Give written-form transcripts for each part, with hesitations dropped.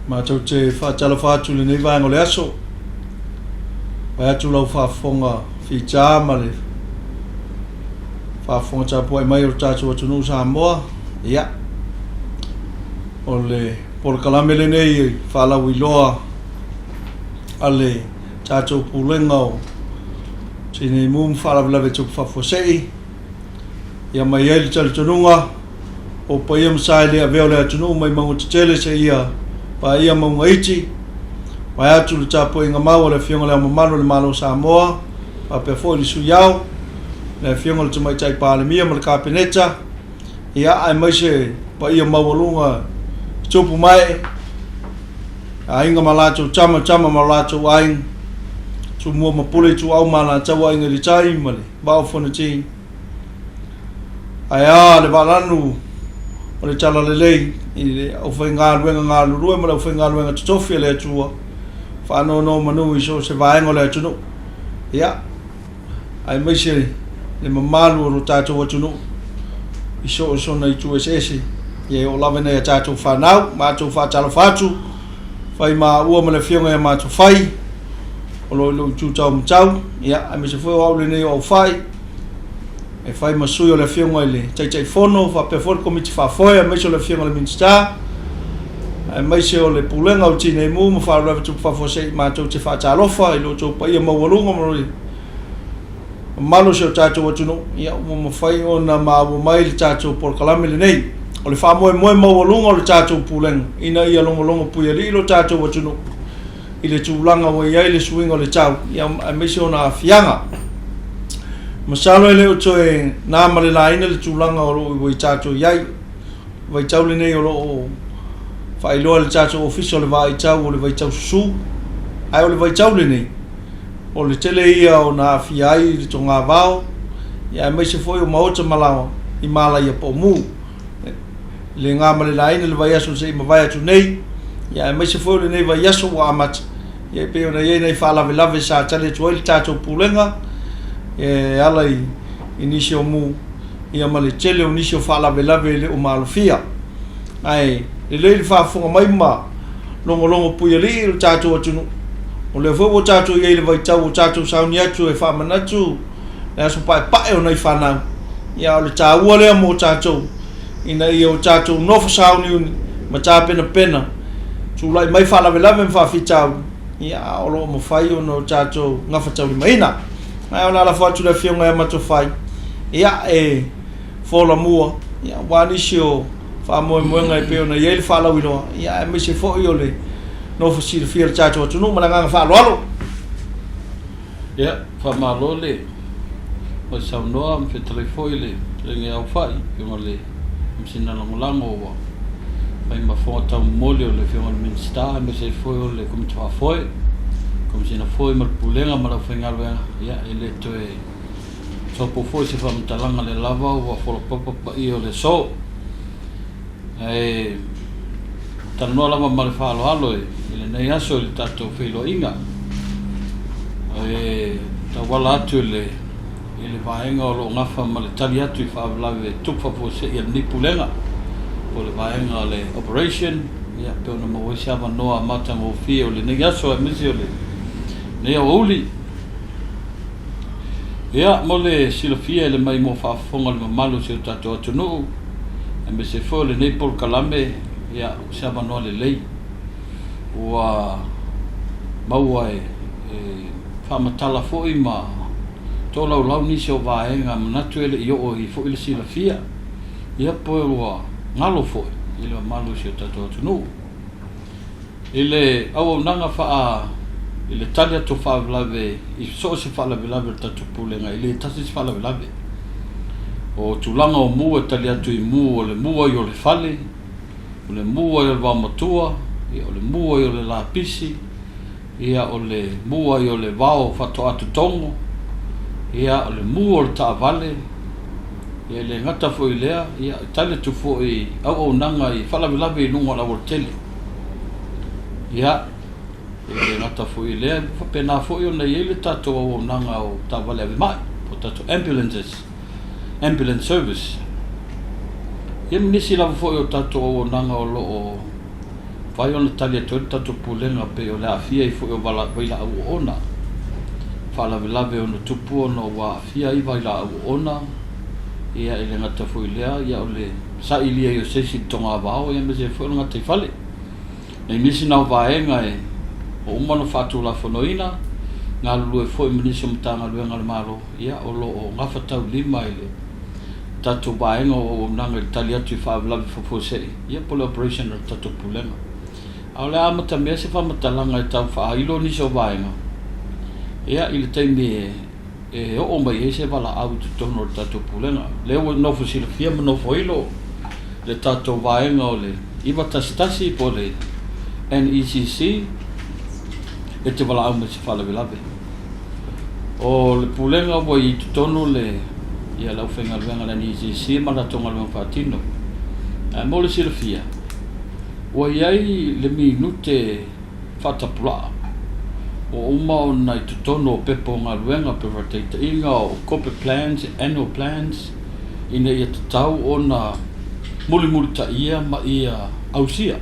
Matou te faatalofa atu i lenei vaega o le aso, vaeatu lau faafofoga fita ma le faafofoga tapuai mai o le tatou atunuu Samoa. Ia, o le polokalame lenei faalauiloa a le tatou Pulega o Tinei Mu ma Faalavelave Tupu Faafuasei, Ia mai ai le talitonuga, o paia ma sa e le avea o le atunuu mai mauga tetele seia paia mauga iti, vaeatu le tapuaiga mau a le Afioga i Le Ao Mamalu o le Malo o Samoa, faapea foi le Sui Ao, le Afioga i le Tamaitai Palemia ma le Kapeneta, ia, aemaise paia maualuga i tupu ma ee, aiga ma latou tama, tama ma latou aiga, Tumua ma Pule, Ituau ma Alataua, Aiga i le Tai ma le Vaa o Fonoti. Ae a le vaalanu o le Talalelei i le aufaigaluega galulue ma le aufaigaluega totofi a le Atua, faanonomanu i so o se vaega o le atunuu, ia, aemaise le mamalu o lo tatou atunuu i so o sona itu eseese, ia e oo lava i nai a tatou fanau. Matou faatalofa atu, fai maua ma le Afioga ia Matofai, o lo o i lou itu taumatau, ia, aemaise foi o au lenei o Aufai, e fai ma sui o le Afioga i le Taitaifono, faapea foi le Komiti Faafoe, aemaise o le Afioga i le Minisita, aemaise o le Pulega o Tinei Mu ma Faalavelave Tupu Faafuasei, matou te faatalofa i lo outou paia maualuga ma le mamalu o si o tatou atunuu, ia, ua mafai ona maua mai le tatou polokalame lenei. O le faamoemoe maualuga o le tatou Pulega, ina ia logologo puialii lo tatou atunuu, i le tulaga ua i ai le suiga o le tau, aemaise ona aafiaga. Masalo e le o toe na ma le laina le tulaga o lo o ua i tatou i ai. O vaitau lenei o lo o faailoa e le tatou Ofisa o le Vaai Tau o le vaitau susu, ae o le vaitau lenei, o le tele ia ona aafia ai le togavao, aemaise foi o maota ma laoa i malaia po o mu. Le na ma le laina le vaiaso se i mavae atu nei, ia aemaise foi o lenei vaiaso ua amata, ia e pei ona i ai nai faalavelave sa tali atu ai le tatou Pulega e ala i i nisi o mu, ia ma le tele o nisi o faalavelave e le o malofia. Ae lelei le faafofoga mai ma logologo puialii lo tatou atunuu. O lea foi ua tatou i ai i le vaitau ua tatou sauni atu e faamanatu le aso paepae o nai fanau, ia a o le taua lea mo tatou ina ia o tatou nofo sauniuni ma tapenapena, tulai mai faalavelave ma faafitauli, ia a o lo o mafai ona o tatou gafataulimaina. Ae ona lafo atu i le Afioga ia Matofai, ia e fola mua, ia aua nisi o faamoemoega e pei ona i ai le faalauiloa, ia aemaise foi o le nofo silafia o le tatou atunuu. Ma le agaga faaaloalo. Ia, faamalo le saunoa ma fetalai foi le Fetalaiga ia Aufai, Afioga i le Komesina Lagolago ua fai ma fofoga taumomoli o le Afioga i le Minisita aemaise ai foi o le Komiti Faafoe, Komesina foi ma le Pulega ma le aufaigaluega. Ia, e le toe sopo foi se faamatalaga lea lava ua folopapa paia o le aso. Ae talanoa lava ma le faaaloalo i lenei aso i le tatou feiloaiga. E tauala atu i le, i le vaega o lo o gafa ma le tali atu i faalavelave tupu faafuasei a lenei Pulega, po o le vaega o le Operation, ia pei ona maua ai se avanoa matagofie o lenei aso aemaise o lenei aoauli. Ia, mo le silafia e le maimoa faafofoga o le mamalu o si o tatou atunuu, aemaise foi o lenei polokalame, ia, o se avanoa lelei ua maua e faamatala foi ma tolaulau nisi o vaega manatu e le i oo ai foi le silafia, ia po ua galo foi i le mamalu o si o tatou atunuu. I le auaunaga faa i le tali atu o faalavelave i so o se faalavelave o le tatou Pulega, e le tasi se faalavelave. O tulaga o mu e tali atu i mu o le mu ai o le fale, o le mu ai o le vaomatua, ia o le mu ai o le lapisi, ia o le mu ai o le vao faatoa totogo, ia o le mu o le taavale, ia e le gata foi i lea, ia e tali atu foi i auaunaga i faalavelave i luga o le aualatele. Ia, e le gata foi i lea, e faapena foi ona i ai le tatou auaunaga o taavale ave mai, po o tatou ambulances, ambulance service. Ia ma nisi lava foi o tatou auaunaga o lo o. mafai ona tali atu ai le tatou Pulega pei o le aafia ai foi o vailaau oona, faalavelave e ono tupu ona ua aafia ai vailaau oona, ia e le gata foi i lea, ia o le sailia ai o se isi i le togavao aemaise ai foi o le gataifale. Nei nisi na o vaega e ua uma ona faatulafonoina, galulue foi ma nisi o Matagaluega a le Malo, ia o lo o gafataulima i le tatou vaega o auaunaga i le tali atu i faalavelave faafuasei, ia po o le operation a le tatou Pulega. A o le a amatamea se faamatalaga e tau faailo nisi o vaega, ia i le taimi e e oo mai ai se valaau i totonu o le tatou Pulega. O lea ua nofo silafia ma nofo ilo le tatou vaega o le 911 po o le NECC e te valaau mai i se faalavelave. O le Pulega ua i totonu le ia le aufaigaluega a le NECC ma latou galuega faatino. Ae mo le silafia, ua i ai le minute faatapulaa ua uma ona i totonu o pepa o galuega pe faataitaiga o corporate plans, annual plans ina ia tatau ona mulimulitaia ma ia ausia.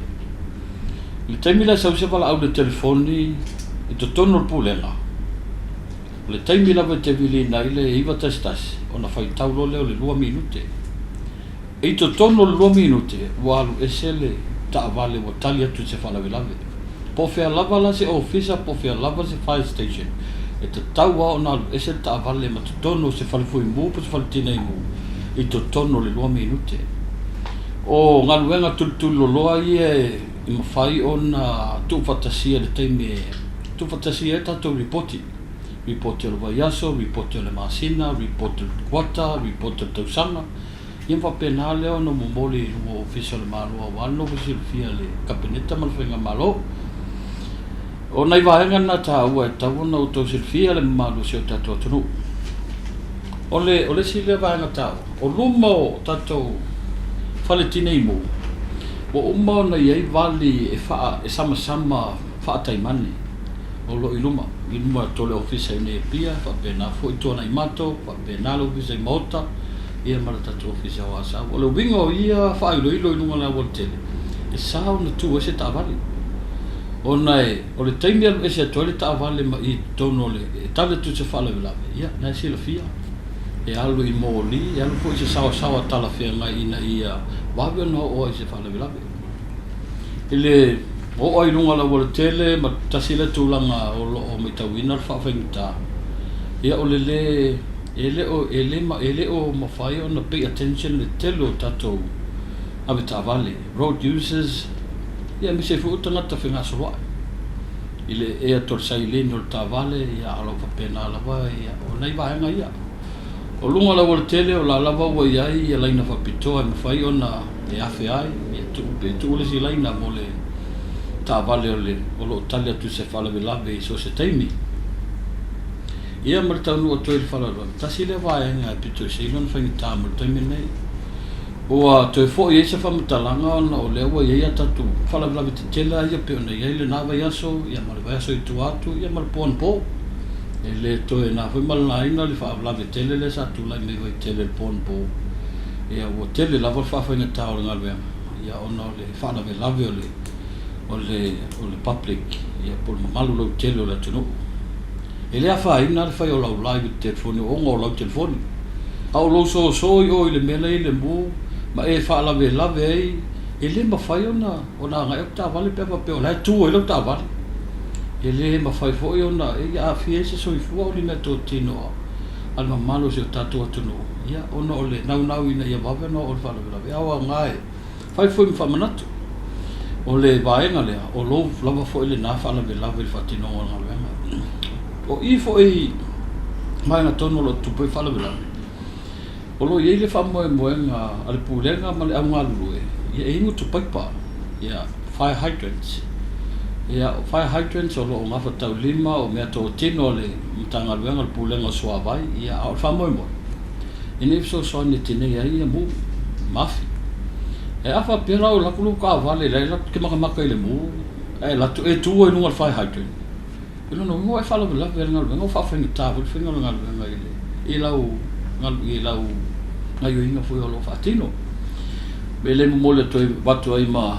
I le taimi la e sau ai se valaau i le telefoni i totonu o le pulega, o le taimi lava e te viliina ai le 911 ona faitau loa lea o le lua minute. I totonu o le lua minute, ua alu ese le taavale ua tali atu i se faalavelave. Po o fea lava la se ofisa, po o fea lava se fire station, e tatau lava ona alu ese le taavale ma totonu o se fale fuimu po o se fale tineimu i totonu o le lua minute. O galuega tulituliloloa ia e mafai ona tuufaatasia i le taimi e tuufaatasia ai tatou lipoti, lipoti o le vaiaso, lipoti o le masina, lipoti o le kuata, lipoti o le tausaga. Ia ona faapena lea ona momoli i luma o Ofisa o le Malo aua le nofo silafia e le Kapeneta ma le Faigamalo. O nai vaega na taua e tatau ona outou silafia le mamalu o si o tatou atunuu. O le, o le isi lea vaega taua, o luma o tatou fale tinei mu, ua uma ona i ai vali e, faa, e samasama faataimane o lo o i luma, i luma atu o le Ofisa i nei Apia, faapena foi Tuanaimato, faapena le Ofisa i Maota, ia ma le tatou Ofisa o Asau. O le uiga o ia faailoilo i luga o le aualatele, e sa ona tu ai se taavale. Ona e, o le taimi e alu ese atu ai le taavale ma i totonu o le, e tali atu i se faalavelave, ia, na e silafia. E alu i moli, e alu foi i se saosaoa talafeagai ina ia vave ona oo ai i se faalavelave. I le oo ai i luga o le aualatele ma tasi lea tulaga o lo o matauina le faafaigata, ia o le lē E le o, e le, e le o mafai ona pay attention le tele o tatou avetaavale, road users, ia aemaise ai foi o tagata fegasoloai i le ee atu o le sailini o le taavale, ia a o lo o faapena lava, ia, o nai vaega ia. O luga o le aualatele o la lava ua i ai ia laina faapitoa e mafai ona e afe ai, ia tuu, pe tuu le isi laina mo le taavale o le, o lo o tali atu i se faalavelave i so o se taimi. Ia ma le taunuu atu ai i le faaaloalo, tasi lea vaega e pito i sili ona faigata mo le taimi lenei. Ua toe foi ai se faamatalaga ona o lea ua i ai a tatou faalavelave tetele lava ia pei ona i ai lena vaiaso, ia ma le vaiaso i tua atu, ia ma le po anapo. E le toe na foi ma le laina le faalavelave tele lea sa tulai mai Vaitele i le po anapo. Ia ua tele lava le faafaigata o le galuega, ia ona o le faalavelave o le o le o le public, ia po o le mamalu lautele o le atunuu. E le afaina le fai o lau live i le telefoni o ona o lau telefoni. A o lou soso i o i le mea la e i ai le mu ma e faalavelave ai, e le mafai ona ona agai atu taavale pe a faapea o la e tu ai lau taavale. E le mafai foi ona e aafia ai se soifua o ni meatotino a le mamalu o si o tatou atunuu, ia ona o le naunau ina ia vave ona oo le faalavelave. A o aoga e Fai foi ma faamanatu, o le vaega lea, o lou lava foi lena faalavelave i le faatinoga o le galuega. O i foi i vaega tonu o lo o tutupu ai faalavelave, o lo o i ai le faamoemoega a le Pulega ma le au galulue, ia e i ai gutu paipa, ia, fire hydrants. Ia, o fire hydrants o lo o gafataulima, o meatotino a le Matagaluega o le Pulega o Suavai, ia, a o le faamoemoe, ina ia fesoasoani e tinei ai ia mu ma afi. E a faapea la o alu atu lou taavale la e te matamata i le mu ae alu atu e tu ai i luga o le fire hydrant, o lona uiga ua e faalavelave i le galuega ua faafaigata foi le faiga o le galuega i le i lau i lau gaioiga foi o lo o faatino. O le mea lea e momoli atu ai avatu ai ma.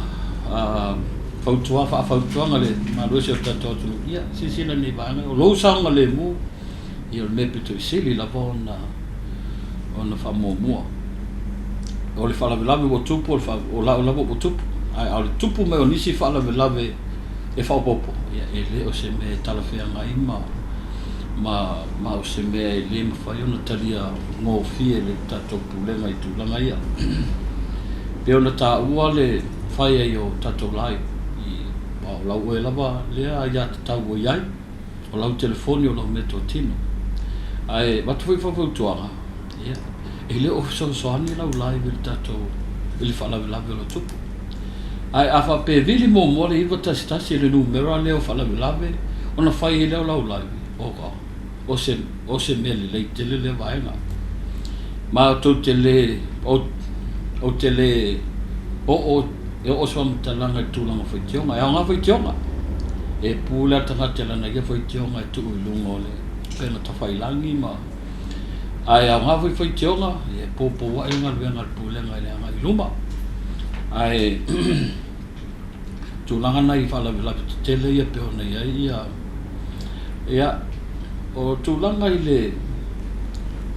fautua faafautuaga i le mamalu o si o tatou atunuu, ia silasila i lenei vaega, o lou saogalemu, ia o le mea pito i sili lava ona ona faamuamua. O le faalavelave ua tupu, o, le o lau lava ua tupu, ae o le tupu mai o nisi faalavelave e faaopoopo, ia e le o se mea e talafeagai ma ma, ma o se mea e le mafai ona talia gofie e le tatou pulega i tulaga ia. Pei ona taua le fai ai o tatou live i, o lau oe lava lea aiatatau ua i ai, o lau telefoni o lau meatotino. Ae avatu foi faufautuaga, ia, e le o fesoasoani lau live i le tatou, i le faalavelave o lo o tupu. Ae a faapea e vili muamua le 911 le numera lea o faalavelave ona fai ai lea o lau live, o, o se, o se mea lelei tele lea vaega. Ma tou te le, ou te le oo e oo se faamatalaga i le tulaga o faitioga. E aoga faitioga, e pule lava le tagata i lana ia faitioga e tuu i luga o le upega tafailagi ma ae aoga foi faitioga e poupou ai le galuega a le pulega i le agai i luma. Ae tulaga na i faalavelave tetele ia pei ona i ai ia ia o tulaga i le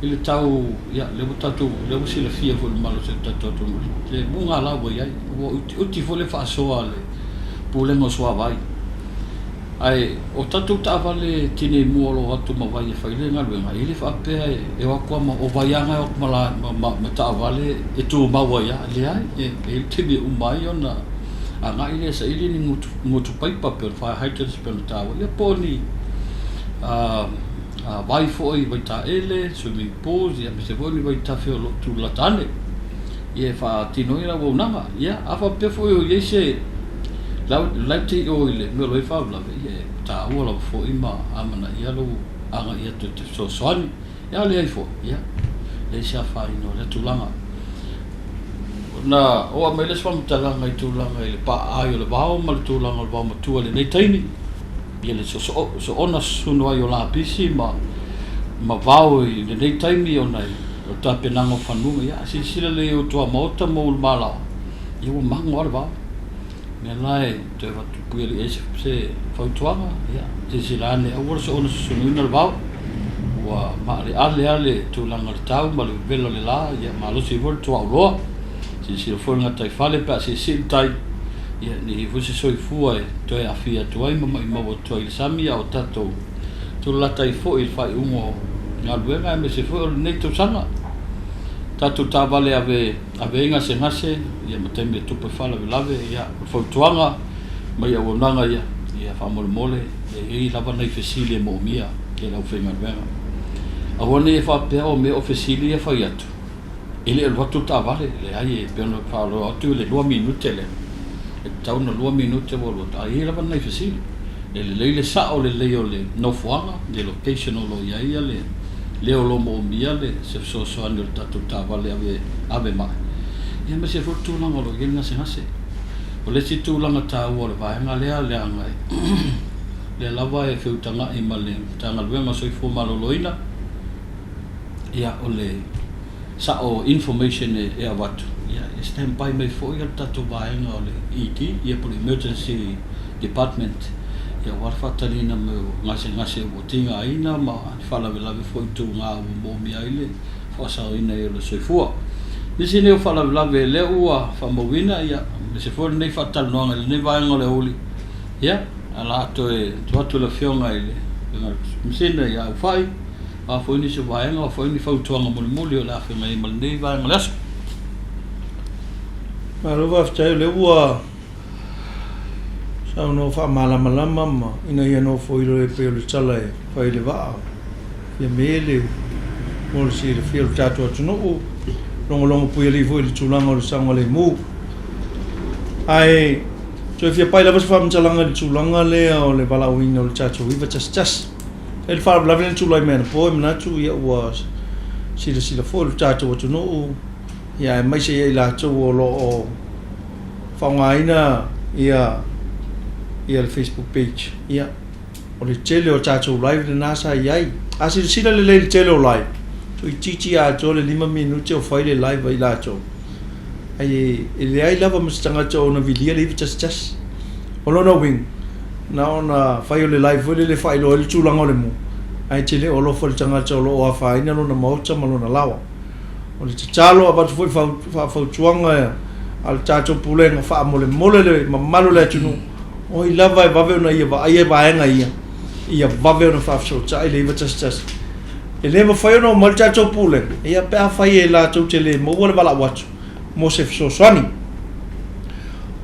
i le tau ia lea ua tatou lea ua silafia foi e le mamalu o si o tatou atunuu le mugala ua i ai ua utiuti foi le faasoa a le Pulega o Suavai. Ae o tatou taavale tinei mu o lo o o atu ma vai e fai le galuega, e le faapea e o atu lava ma, o vai lava na e o atu ma, ma, ma taavale e tumau ai lava. Leai, e i ai le taimi e uma ai ona agai lea e saili ni gutu, gutu paipa pe o le fire hydrants pei ona taua, ia po o ni vai foi, vaitaele, swimming pools, ia aemaise foi o ni vaitafe o lo o tulata ane. Ia e faatino ai le auaunaga. Ia, a faapea foi o i ai se laute i o i le mea o lo o i ai faalavelave, ia e taua lava foi ma amanaia lou agai atu e te fesoasoani. Ia a leai foi, ia, leai se afaina o lea tulaga. Ona oo mai lea o se faamatalaga i tulaga i le paaai o le vao ma le tulaga o le vaomatua i lenei taimi. Ia le soona susunu ai o lapisi ma ma vao i lenei taimi ona o le tapenaga o fanua. Ia, a silasila lelei i ou tuamaota ma ou ulumalaoa, ia ua mago lava le vao. O le mea la e toe avatu puialii ai se fautuaga, ia, silasila ane aua le soona susunuina le vao, ua maaleale lava le tulaga o le tau ma le vevela o le la, ia malosi ai foi le tuaauloa. Silasila foi i le gataifale pe a siisii le tai, ia ne i i ai foi se soifua e toe aafia atu ai ma maimau atu ai i le sami a o tatou tulalata ai foi i le faaiuga o galuega aemaise foi o lenei tausaga. Tatou taavale ave ave ai gasegase ia ma taimi e tupu ai faalavelave, ia o le fautuaga mai auaunaga ia, ia faamolemole e i ai lava nai fesili e moomia e le aufaigaluega. Aua ne i faapea o mea o fesili ia fai atu, E le alu atu le taavale, leai e pei ona faaloa atu i le 2 minute lea, e tatau ona 2 minute ua alu atu, ae i ai lava nai fesili. E lelei le sao lelei o le nofoaga, le location o lo o i ai le le o lo o moomia le se fesoasoani o le tatou taavale ave ave mai, ia aemaise foi le tulaga o lo o i ai le gasegase. O le isi tulaga taua o le vaega lea leaga lea lava e feutagai ma le Matagaluega o Soifua Maloloina, Ia, o le sao information e avatu, ia, e stand by mai foi le tatou vaega o le ED, ia po o le Emergency Department, ia aua le faataliina mai o gasegase ua tigaina ma ni faalavelave foi tuga ua moomia ai le faasaoina ai o le soifua. Nisi nei o faalavelave lea ua faamauina, ia, aemaise foi o lenei faatalanoaga i lenei vaega o le aoauli, ia, o le a toe tuu atu i le Afioga i le Komesina ia Aufai, O a foi nisi o vaega, o a foi ni fautuaga mulimuli o le a feagai ai ma lenei vaega o le aso. Malo faafetai o lea ua saunoa faamalamalama ma ina ia nofoilo e pei o le tala e fai i le vaa Fiame le mo le silafia o le tatou atunuu logologo puialii foi i le tulaga o le saogalemu. Ae toe fia pai lava se faamatalaga i le tulaga lea o le valaauina o le tatou 911. E le faalavelave le tulai mai anapo, e manatu ia ua silasila foi lo tatou atunuu ia aemaise ia i latou o lo o faaaogaina ia ia le Facebook page. Ia o le tele o tatou live lena sa i ai. A silasila lelei i le tele o live, toeitiiti atoa le 5 minute o fai le live a i latou. Ai e leai lava ma se tagata o ona vilia le 911. O lona uiga, na ona fai o le live foi lele e faailoa ai le tulaga o le mu, ae te le o alofa i le tagata o lo o afaina lona maota ma lona laoa. O le tatalo, avatu foi faafautuaga a le tatou Pulega, faamolemole le mamalu o le atunuu, o ai lava e vave ona ia vaaia vaega ia, ia vave ona faafesootai le 911. E le mafai ona omai le tatou Pulega, ia pe afai e latou te le maua le valaau atu mo se fesoasoani.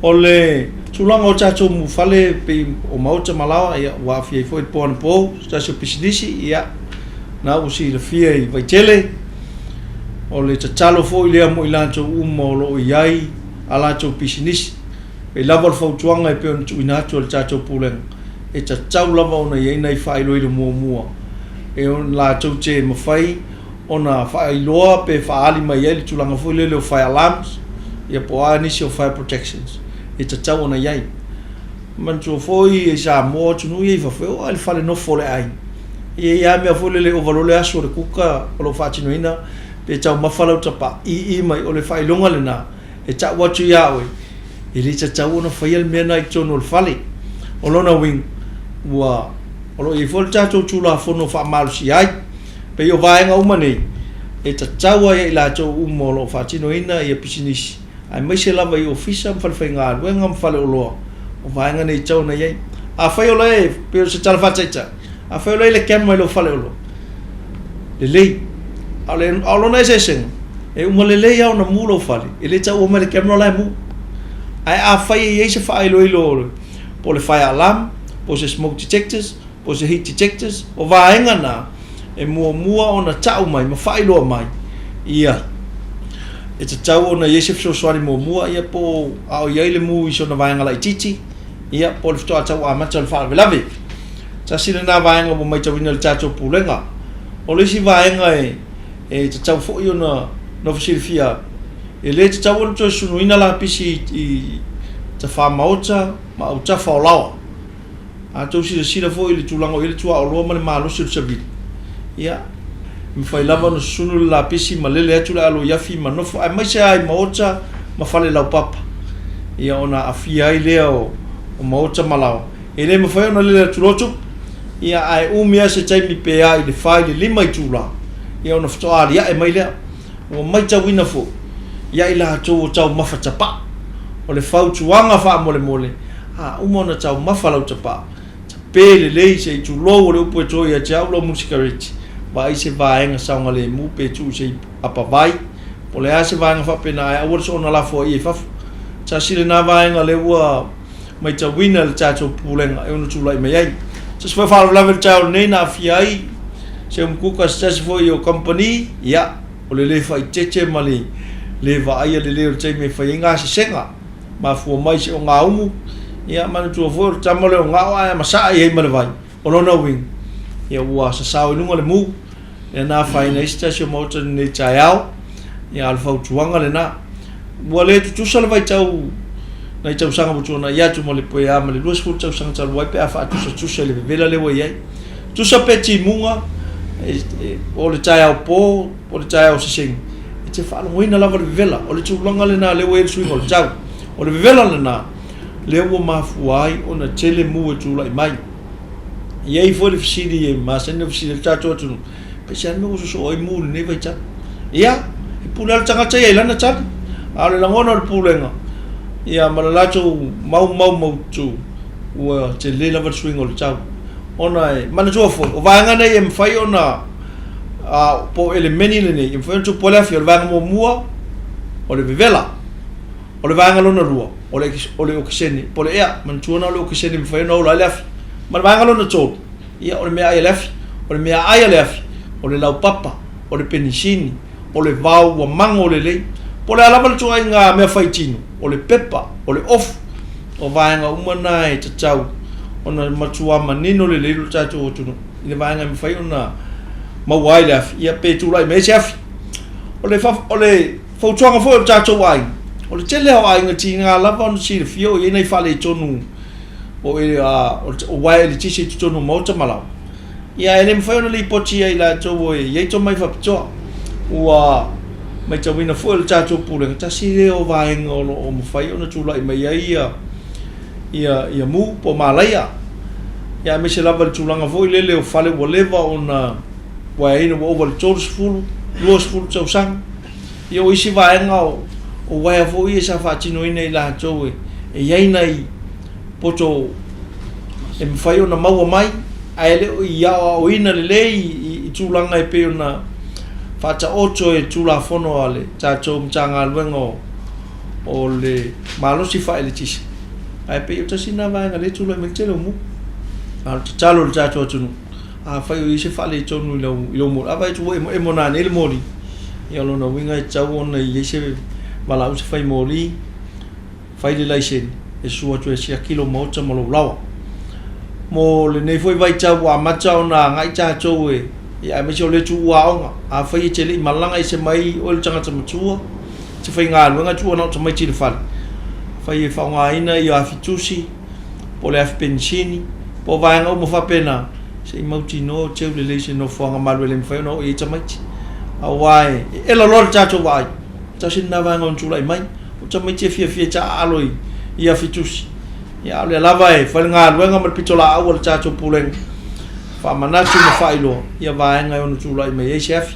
O le tulaga o tatou mufale pei o maota ma laoa, ia ua aafia ai foi le po anapo, se tasi o pisinisi, ia na ua silafia i Vaitele. O le tatalo foi lea mo i latou uma o lo o i ai a latou pisinisi. Pei lava o le fautuaga e pei ona tuuina atu e le tatou Pulega, e tatau lava ona i ai nai faailoilo muamua e latou te mafai ona faailoa pe faaali mai ai le tulaga foi lele o fire alarms ia po o a nisi o fire protections e tatau ona i ai. Manatua foi i Samoa atunuu ia i fafo e oo lava i le fale nofo o le aiga e i ai lava mea foi lele e ova loa le aso o le kuka o lo o faatinoina pe taumafa lau tapaii mai o le faailoga lena e tau atu ia oe e le tatau ona faia le mea lena i totonu o le fale. O lona uiga ua o lo o i ai foi le tatou Tulafono faamalosia ai. Pei o vaega uma nei, e tatau ai ia i latou uma o lo o faatinoina ia pisinisi, aemaise lava i ofisa ma falefaigaluega ma faleoloa, o vaega nei e tatau ona i ai. Afai o la e, pei o se tala faataitai, afai o la e i le camera i lou faleoloa, lelei. A o, le, a o lona eseesega, e uma lelei lava ona mu lou fale, e le taua mai le camera la e mu. Ae afai e i ai se faailoilo po o le fire alarm, po o se smoke detectors, po o se heat detectors, o vaega na e muamua ona tau mai ma faailoa mai, ia, e tatau ona i ai se fesoasoani muamua, ia, po o a o i ai le mu i sona vaega laitiiti, ia, po o le faatoa tau amata o le faalavelave. Tasi lena vaega ua matauina e le tatou Pulega. O le isi vaega e, e tatau foi ona nofo silafia, e le tatau ona toe sunuina lapisi i, i tafamaota ma autafa o laoa. A outou silasila foi i le tulaga o i ai le tuaoloa ma le malosi o le savili, ia, e mafai lava ona susunu le lapisi ma lele atu le aloiafi ma nofo, aemaise lava i maota ma fale laupapa, ia, ona aafia ai lea o, o maota ma laoa. E le mafai ona lele atu loa tupu, ia, ae umi lava se taimi pe a i le fa i le lima itula, ia, ona faatoa aliae mai lea. Ua matauina foi ia i latou o taumafa tapaa, o le fautuaga faamolemole, a uma ona taumafa lau tapaa, tape lelei se i tulou o le upu e toe ia te au lau musikareti, vaai se vaega saogalemu pe tuu se apavai, po o le a se vaega faapena ae aua le soona lafoaia i fafo. Tasi lena vaega lea ua matauina e le tatou Pulega e ono tulai mai ai. Se tasi foi o faalavelave i le taeao lenei na aafia ai se umukuka se tasi foi o kamupani, ia, o le le faaitete ma le le vaaia lelei o le taimi e fai ai gasesega, mafua mai i se ogaumu, ia, manatua foi o le tama lea o gao ae masaa i ai ma le vai. O lona uiga, ia ua sasao i luga le mu, lea na afaina ai se tasi o maota i lenei taeao, ia a o le fautuaga lena. Ua le tutusa le vaitau nai tausaga ua tuanai atu ma le pe a ma le 20 tausaga talu ai pe a faatusatusa i le vevela lea ua i ai. Tusa pe timuga, o le taeao po, o le taeao sesegi, e te faalogoina lava le vevela. O le tulaga lena lea ua i ai le suiga o le tau. O le vevela lena, lea ua mafua ai ona tele mu e tulai mai. E i ai foi le fesili e masani ona fesili ai le tatou atunuu, pe se a le mea ua sosoo ai mu i lenei vaitau. Ia, e pule lava le tagata ia i lana tali, a o le lagona o le pulega, ia ma le latou mau maumaututu, ua tele lava le suiga o le tau. Ona e manatua foi, o vaega nei e mafai ona, po o elemeni lenei, e mafai ona tupu ai le afi. O le vaega muamua, o le vevela. O le vaega lona lua, o le, o le okesene, po o le ea, manatua na o le okesene e mafai ona ola ai le afi. Ma le vaega lona tolu, ia, o le meaai a le afi. O le meaai a le afi, o le laupapa, o le penisini, o le vao ua mago lelei, po o le a lava le ituaiga mea faitino, o le pepa, o le ofu, o vaega uma na e tatau ona matua manino lelei lo tatou atunuu i le vaega e mafai ona maua ai le afi, ia pe tulai mai ai se afi. O le, o le Fautuaga foi o le tatou aiga, o le tele lava o aiga tiga lava ona silafia o i ai nai faaletonu o o uaea eletise i totonu o maota ma laoa. Ia e le mafai ona lipoti ia i latou e i ai tomai faapitoa. Ua matauina foi e le tatou Pulega, tasi lea o vaega o lo o mafai ona tulai mai ai ia ia ia mu po o malaia. Ia aemaise lava i le tulaga foi lele o fale ua leva ona uaeaina ua ova i le 30, 20 tausaga. Ia o isi vaega o uaea foi ia sa faatinoina e i latou e i ai nai poto e mafai ona maua mai ae le o i aoaoina lelei i tulaga e pei ona faataoto e Tulafono a le tatou Matagaluega o le Malosi Faaeletise. Ae pei o tasi lena vaega lea e tulai mai ai le tele o mu. A o le tatalo i le tatou atunuu, afai o i ai se faaletonu i lau i lou moli, a vaai atu ua emoemo nanei le moli, ia o lona uiga e tatau ona i ai se valaau se fai moli, fai le laisene e susu atu e siaki lou maota ma lou laoa. Mo lenei foi vaitau ua amata ona agai tatou e, ia aemaise o lea tuua aoga, afai e te le i malaga ese mai oe le tagata matua, e te faigaluega tuua na o tamaiti i le fale, afai e faaaogaina ia afi tusi, po o le afi penisini, po o vaega uma faapena, se i mautinoa o teu lelei se nofoaga malu e le mafai ona oo i ai tamaiti. Aua e ela loa le tatou vaai, tasi lena vaega ona tulai mai, o tamaiti e fiafia e taaalo i afi tusi. Ia, a o lea lava e fai le galuega ma le pitolaau a le tatou Pulega, faamanatu ma faailoa ia vaega e ono tulai mai ai se afi.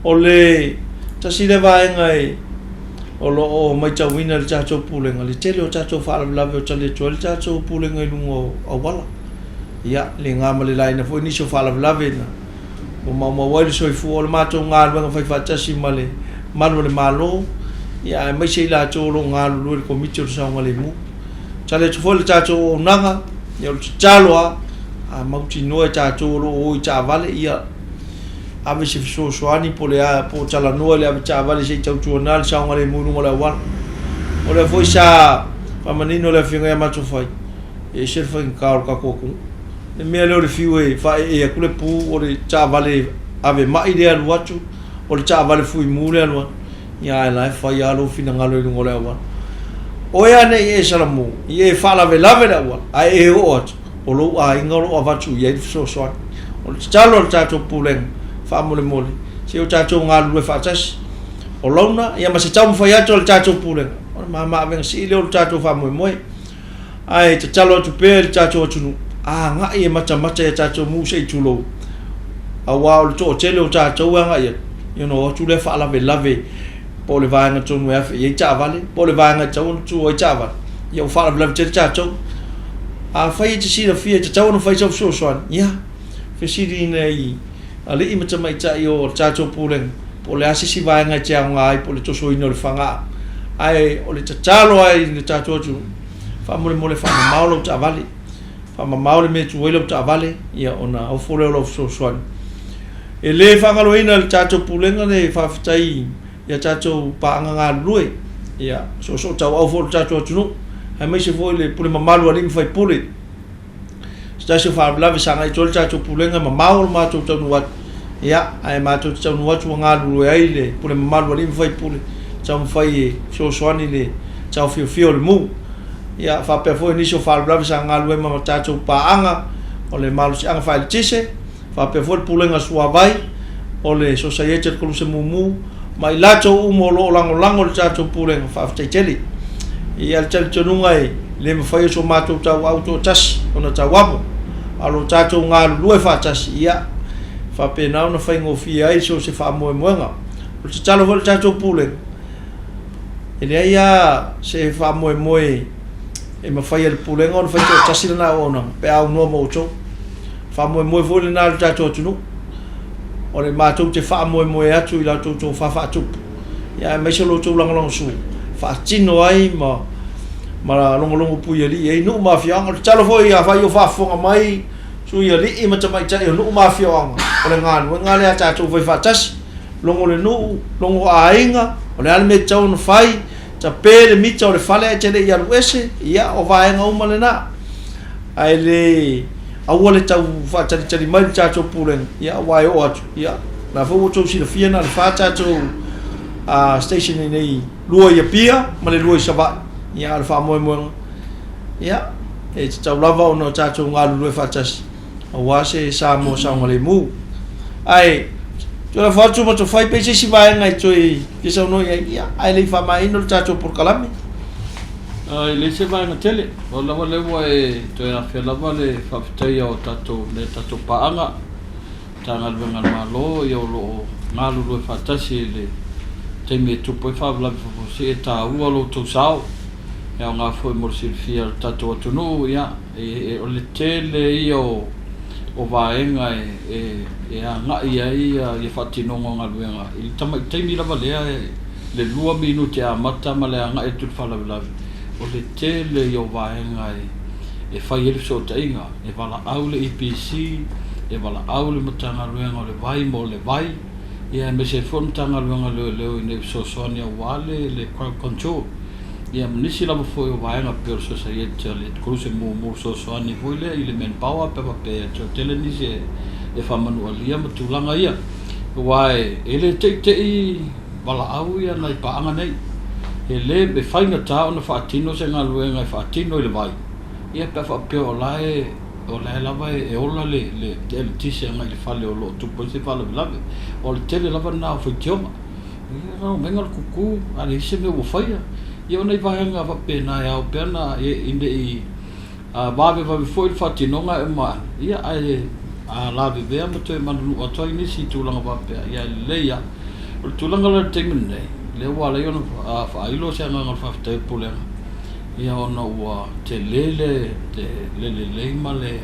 O le tasi lea vaega e o lo o matauina e le tatou Pulega, le tele o tatou faalavelave o tali atu ai le tatou Pulega i luga o auala. Ia, le na ma le laina foi nisi o faalavelave na ua maumau ai le soifua. O le matou galuega faifaatasi ma le Malu o le Malo, ia aemaise i latou o lo o galulue i le Komiti o le Saogalemu. Tali atu foi le tatou auaunaga, ia o le tatalo lava, a mautinoa e tatou o lo o o i taavale, ia ave se fesoasoani po o le a, po o talanoa i le avetaavale se i tautuana le saogalemu i luga o le auala. O lea foi sa faamanino le Afioga ia Matofai, e ese le faigata o le tatou atunuu. Le mea lea o le fiu e faaee atu le pu o le taavale ave mai lea e alu atu, o le taavale fuimu lea e alu atu, ia ae la e fai lava lou finagalo i luga o le auala. Oe a nei e salamu, i e faalavelave le auala, ae e oo atu, o lou aiga o lo o avatu i ai le fesoasoani. O le tatalo a le tatou Pulega, faamolemole, se i o tatou galulue faatasi. O launa, ia ma se taumafai atu a le tatou Pulega, o le mama avega sii lea o le tatou faamoemoe. Ae tatalo atu pea i le tatou atunuu, agai e matamata i a tatou mu se i tulou, aua o le toatele o tatou e agai atu, ia ona o atu lea faalavelave po o le vaega tonu e afe i ai taavale, po o le vaega e tatau ona tu ai taavale, ia ua faalavelave tele tatou. Afai e te silafia e tatau ona fai sau fesoasoani, ia, fesiliina i alii ma tamaitai o le tatou Pulega, po o le a se isi vaega e te aoga ai, po o le tosoina o le faga. Ae o le tatalo lava i le tatou atunuu, faamolemole faamamao lau taavale, faamamao le mea e tu ai lau taavale, ia ona ofo lea o lau fesoasoani. E le faagaloina e le tatou Pulega le faafetai i a tatou paaga galulue, ia soosootauau foi o le tatou atunuu, aemaise foi le pule mamalu a alii ma faipule. Se tasi o faalavelave sa agai atu ai le tatou Pulega, e mamao lo matou taunuu atu, ia, ae matou te taunuu atu ua galulue ai le pule mamalu a alii ma faipule, taumafai e fesoasoani i le taofiofia o le mu. Ia, faapea foi nisi o faalavelave sa galulue ma tatou paaga o le malosiaga faaeletise, faapea foi le Pulega Suavai, o le Sosaiete o le Koluse Mumu, ma i latou uma o lo o lagolago i le tatou Pulega, faafetai tele. E i ai le talitonuga e le mafai e so matou tauau toatasi ona tauamo, a o lo tatou galulue faatasi, ia, e faapena ona faigofie ai so o se faamoemoega. O le tatalo foi a le tatou Pulega, e leai lava se faamoemoe e mafai e le Pulega ona fai toatasi lana auaunaga pe a aunoa ma outou. Faamoemoe foi lena i lo tatou atunuu. O le matou te faamoemoe atu i la outou tofa faatupu, ia aemaise o lo outou lagolagosua, faatino ai ma ma logologo puialii ai nuu ma afioaga. O le tatalo foi afai o faafofoga mai sui alii ma tamaitai o nuu ma afioaga, o le galuega lea a tatou fai faatasi, logo le nuu, logo aiga, o le a le mea e tatau ona fai, tape le mita o le fale ae te le i alu ese, ia o vaega uma lena. Ae le aua le tau faatalitali mai le tatou pulega, ia aua e oo atu, ia la foi ua outou silafia na o le fa tatou station i nei, lua i Apia ma le lua i Savaii, ia a o le faamoemoega, ia e tatau lava ona tatou galulue faatasi aua se Samoa saogalemu. Ae toe lafo atu ma Tofai pe i se isi vaega e toe fia saunoa i ai, ia ae le i faamaeaina le tatou polokalame. E leai se vaega tele, pau lava lea ua e toe afea lava le faafetaia o tatou mea tatou paaga, Matagaluega a le Malo ia o lo o galulue faatasi i le taimi e tupu ai faalavelave faafuasei, e taua lo outou sao, e aoga foi mo le silafia e le tatou atunuu, ia o le tele ia o vaega e agai ai ia faatinoga o galuega i le tamai taimi lava lea, le 2 minute e amata ma le agai atu i le faalavelave, o le tele ia o vaega e fai ai le fesootaiga. E valaau le EPC, e valaau le Matagaluega o le Vai mo le vai, ia aemaise ai foi le Matagaluega o Leoleo ina ia fesoasoani aua le crowd control. Ia ma nisi lava foi o vaega e pei o le Sosaiete a le Koluse Mumu fesoasoani foi lea i le manpower pe a faapea e toatele nisi e faamanualia ma tulaga ia. Aua e le teitei valaau ia nai paaga nei. E le, e faigata ona faatino se galuega e faatino i le vai, Ia pe a faapea o la e o la e lava e ola le le eletise agai i le fale o lo o tupu ai se faalavelave. Aua o le tele lava lena o faitioga. Ia na omai na o le kuku a leai se mea ua faia. Ia o nai vaega faapena e ao pea ona ina ne i vavevave foi le faatinoga ae uma ane, ia ae a lavevea ma toe manunuu atu ai nisi i tulaga faapea, ia e lelei lava. O le tulaga la i le taimi lenei, lea ua ala ai ona faailo se agaga o le faafetai i le Pulega, Ia ona ua tele le lelei ma le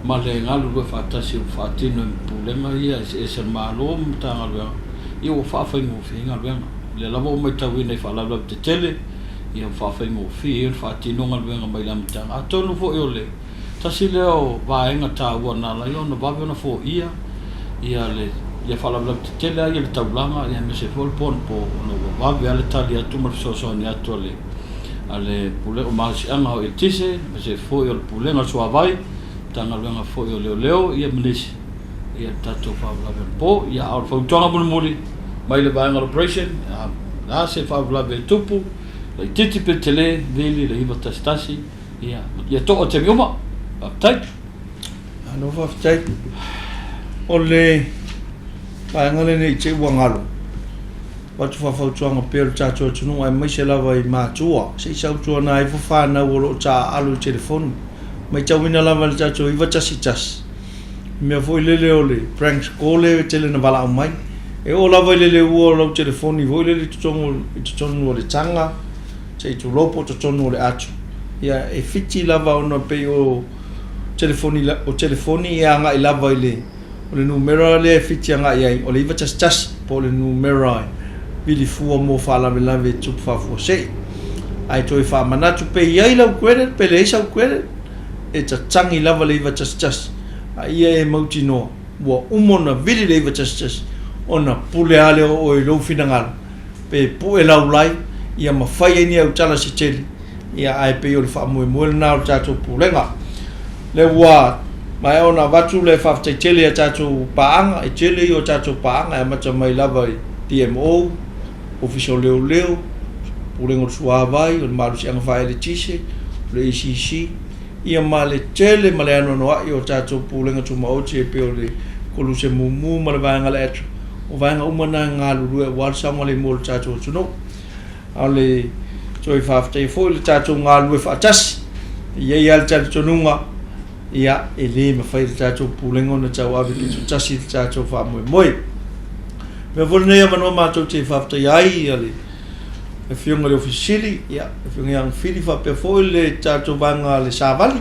ma le galulue faatasi ua faatino e Pulega ia eseese a le Malo ma Matagaluega, ia ua faafaigofie ai galuega. O lea lava ua matauina i faalavelave tetele, ia ua faafaigofie ai ona faatino galuega mai le amataga. Atonu foi o le tasi lea o vaega taua na ala ai ona vave ona foia ia le ia faalavelave tetele lava ia le taulaga aemaise foi o le po anapo ona ua vave lava le tali atu ma le fesoasoani atu a le a le Pulega o Malosiaga o Eletise, aemaise foi o le Pulega o le Suavai, Matagaluega foi o Leoleo ia ma nisi ia le tatou faalavelave anapo. Ia a o le fautuaga mulimuli mai le vaega o le operation, a o le a se faalavelave e tupu, laitiiti pe tele, vili le 911, ia ia to'a i taimi uma. Faafetai. Malo faafetai. O le vaega lenei i te i ua galo, avatu faafautuaga pea o le tatou atunuu aemaise lava i matua, se i sautuana ai ifo fanau o lo o taaalo i telefoni. Matauina lava i le tatou 911, le mea foi lele o le prank call lea e tele ina valaau mai. E oo lava i le leua o lau telefoni foi lele i totonu o le taga, se i tulou po o totonu o le atu, ia e fiti lava ona pei o telefoni, o telefoni e agai lava i le O le numera lea e fiti agai ai, o le 911, po o le numera e vili fua mo faalavelave e tupu faafuasei. Ae toe faamanatu pe i ai lau credit pe leai sau credit, e tatagi lava le 911, a ia e mautinoa ua uma ona vili le 911 ona pule lava lea o oe i lou finagalo pe pue laulai ia ma fai ai ni au tala se tele. Ia, ae pei o le faamoemoe lena o le tatou Pulega. Lea ua maea ona avatu le faafetai tele i a tatou paaga, e tele ia o tatou paaga e amata mai lava i DMO, Ofisa o Leoleo, Pulega o le Suavai, o le Malosiaga Faaeletise, o le ACC, ia ma le tele ma le anoanoai o tatou Pulega Tumaoti e pei o le Koluse Mumu ma le Vaega a le ATRA. O vaega uma na e galulue aua le saogalemu o le tatou atunuu. A o le toe faafetaia foi le tatou galulue faatasi. E i ai lava le talitonuga, ia, e le mafai e le tatou Pulega ona tauave pitotasi le tatou faamoemoe. O le mea foi lenei avanoa matou te faafetaia ai le Afioga i le Ofisa Sili, ia, le Afioga ia Agafili faapea foi le tatou vaega a le Savali.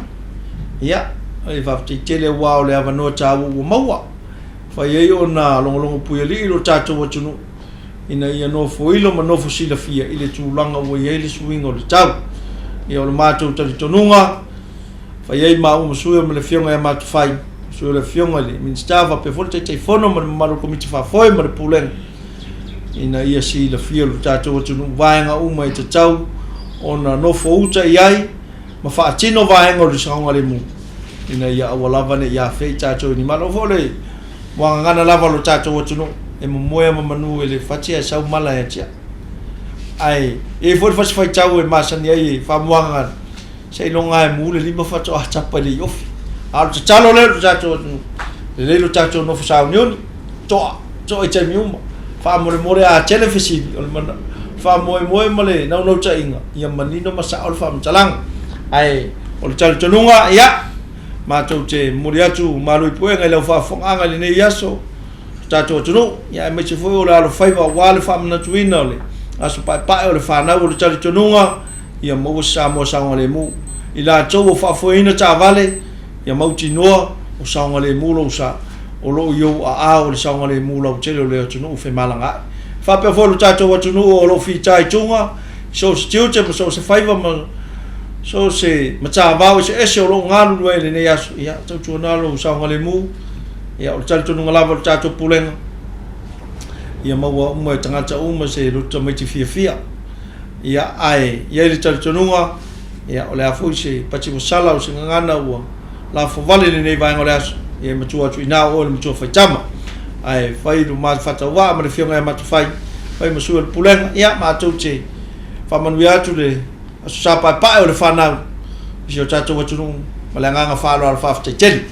Ia, e faafetai tele aua o le avanoa taua ua maua. Fai ai ona logologo puialii lo tatou atunuu ina ia nofoilo ma nofo silafia i le tulaga ua i ai le suiga o le tau. Ia o le matou talitonuga, fai ai maua ma sui ma le Afioga ia Matufai, sui o le Afioga i le Minisita faapea foi le Taitaifono ma le mamalu o le Komiti Faafoe ma le Pulega, ina ia silafia lo tatou atunuu vaega uma e tatau ona nofo uta i ai ma faatino vaega o le saogalemu ina ia aua lava ne i afea i tatou i ni mala. O foi le muagagana lava o lo tatou atunuu, e momoe ama manu e le fati ae sau mala e atiae. Ae e i ai foi le fasi faitau e masani ai e faamuagagana, seiloga e mu le lima faatoa tapa i le iofi. A o le tatalo lea i lo tatou atunuu, lelei lo tatou nofo sauniuni, toa, toa i taimi uma. Faamolemole a tele fesili, o le mana, faamoemoe ma le naunautaiga ia manino ma sao le faamatalaga. Ae o le talitonuga, ia, matou te momoli atu malu i puega i lau faafofogaaga i lenei aso lo tatou atunuu, ia aemaise foi o le alofaiva aua le faamanatuina o le aso paepae o le fanau o le talitonuga, ia maua se Samoa saogalemu. I latou ua faafoeina taavale, ia mautinoa o saogalemu lou sa, o lo o i ou aao le saogalemu lautele o le atunuu femalagaai. E faapea foi lo tatou atunuu o lo o fitaituga i so o se tiute ma so o se faiva ma so o se matavao eseese o lo o galulue ai i lenei aso, ia tautuana lou saogalemu. Ia o le talitonuga lava o le tatou Pulega, ia maua uma e tagata uma se loto tamaiti fiafia. Ia, ae i ai le talitonuga, ia, o le a foi se pati ua sala o se gagana ua lafovale i lenei vaega o le aso, ia e matua atu i ina o oe le matua faitama. Ae fai lo ma faatauvaa ma le Afioga ia Matafai, fai ma sui o le Pulega, ia, matou te faamanuia atu le Aso Sa Paepae o le fanau i si o tatou atunuu ma le agaga faaaloalo faafetai tele.